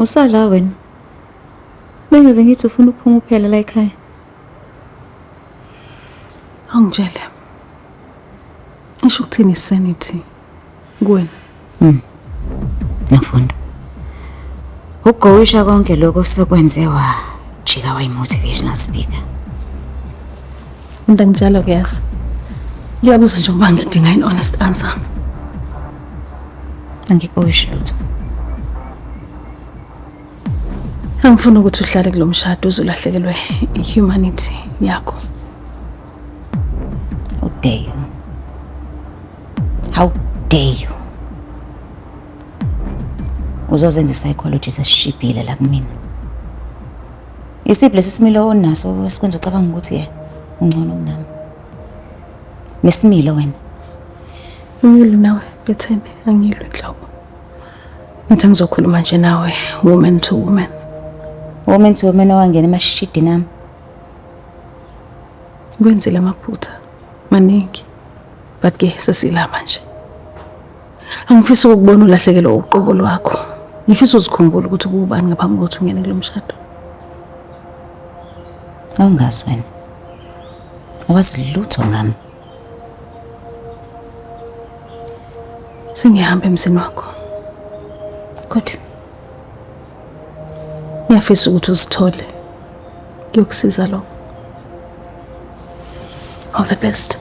Usala wena. Bengebe ngithi ufuna ukuphuma uphela la ekhaya. Awungitshele. Isho ukuthini sanity kuwena? Ngifunda. Ukugowisha konke lokho sekwenze wajika wayi-motivational speaker. Into angitshalo ke yazi. Ngiyabuza nje ngoba ngidinga an honest answer. Angikowishi lutho. Angifuni ukuthi uhlale kulo mshado uzolahlekelwe i-humanity yakho. How dare you? How dare you? Uzozenza i-psychologist esishibhile la kumina. Isiphi lesi similo onaso esikwenza ucabanga ukuthi ye ungcono kunami? Nesimilo wena. Angilwi nawe Betheni, angilwi nhlobo. Ngithi ngizokhuluma nje nawe woman to woman. Woman to woman owangena emashidini ami. Kwenzile amaphutha maningi. But ke sesilapha nje. Angifisi ukukubona ulahlekelwa uqobo lwakho. Ngifisa uzikhumbule ukuthi ubani ngaphambi kokuthi ungene kulo mshado. Awungazi wena. Awazi lutho ngami. Sengihamba emzini wakho. Good. Ngiyafisa ukuthi uzithole. Kuyokusiza lokho. All the best.